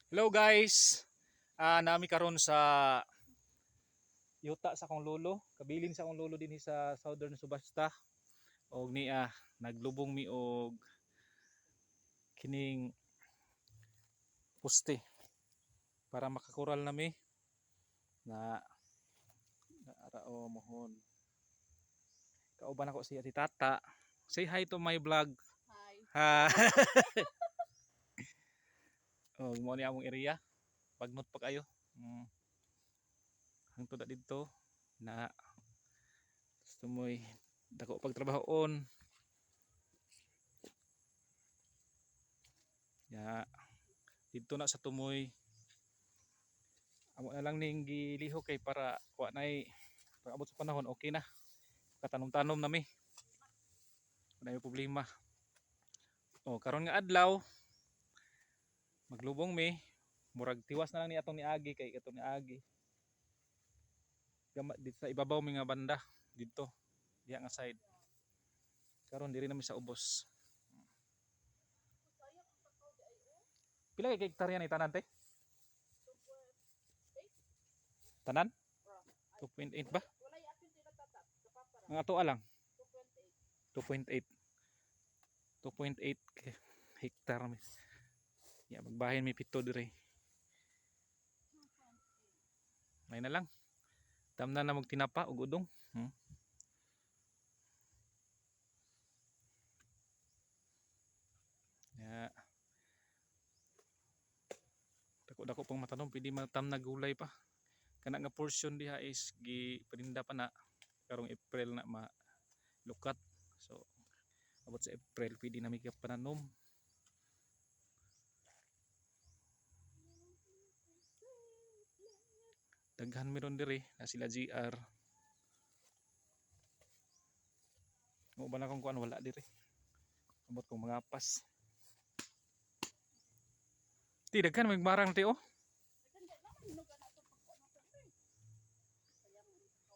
Hello guys. Naa mi karon sa yuta sa akong lolo, kabilin sa akong lolo dinhi sa Southern Subasta. Og niya naglubong mi og kining poste para makakural na mi na ara o mohon. Kauban ako si Tata. Say hi to my vlog. Hi. Ha. Oh, mao ni among area. Bagnot pa kayo. Hangtod na didto na gusto mo'y dako pagtrabahoon. Ya. Didto na sa tumoy. Amo na lang ning gilihok kay para wa nay pag abot sa panahon, okay na. Katanom-tanom na mi. Wala may problema. Oh, karon nga adlaw maglubong mi, murag tiwas na lang ni atong niagi kay katong niagi. Gama dito sa ibabaw mi nga banda didto diha nga side. Karon diri na mi sa ubos. Pila kay hektarya ni tanan, te? Tanan? 2.8 ba? Walay apil nila, tata. Kapapara. Ang ato lang 2.8. 2.8. 2.8 hektar mi. Ya, magbahin mi pito dire. May na lang. Tamna na magtinapa og udong. Ya. Dako-dako pang matanom, pwede matamna gulay pa. Kana nga portion diha is gi paninda pa na karong April na malukat. So abot sa April pwede na mi ka pananom. Daghan meron diri na sila GR. Mo ba na kung kuan wala diri. Abot kong mga pas. Ti daghan may marang ti oh. Daghan na man hinog ana to pagkuan na to. Sayang ang takaw. Dili naman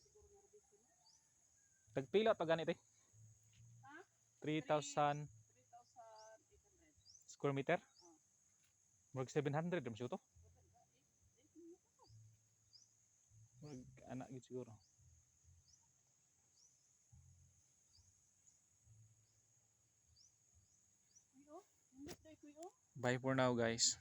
siguro nga rabisi no. Tagpila pa gani ti? Ha? 3,000 3,800. Square meter? Murag 700 ra to. Murag ana gid siguro. Kuy oh. Nindot day kuy oh. Bye for now, guys.